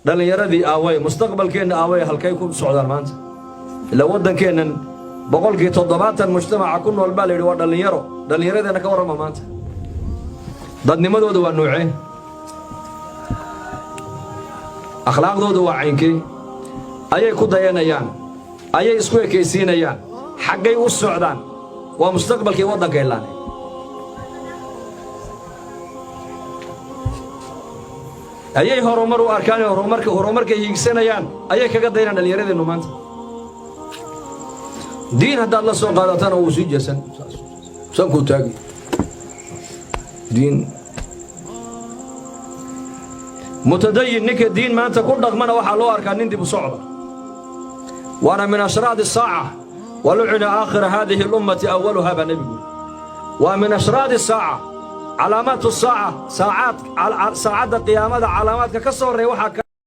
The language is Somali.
Dhallinyaradii aaway? Mustaqbalkeenna aaway? Halkay ku socdaan maanta? Ilaa waddankeennan 70% mujtamaca ku nool baa la yidhi waa dhallinyaro. Dhallinyaradeenna ka warrama maanta, dadnimadooda waa nuucee? Akhlaaqdooda waa caynkee? Ayay ku dayanayaan? Ayay isku ekaysiinayaan? Xaggay u socdaan? Waa mustaqbalkii waddanka ilaanay. Ayay horumar u arkaan? Horumarkay hiigsanayaan ayay kaga dayanaan dhallinyaradeennu maanta? Diin haddaad la soo qaadatana, wuu sii jeesan, sankuu taagi. Diin mutadayin, ninka diin maanta ku dhaqmana, waxaa loo arkaa nin dib u socda, waana min ashraadi saaca. Walucina aakhira haadihi alummati awaluha, baa nebigu yidhi. Waa min ashraadi saaca, calaamaatu saaca, saacaad, saacadda qiyaamada calaamaadka ka soo horreeya waxaa.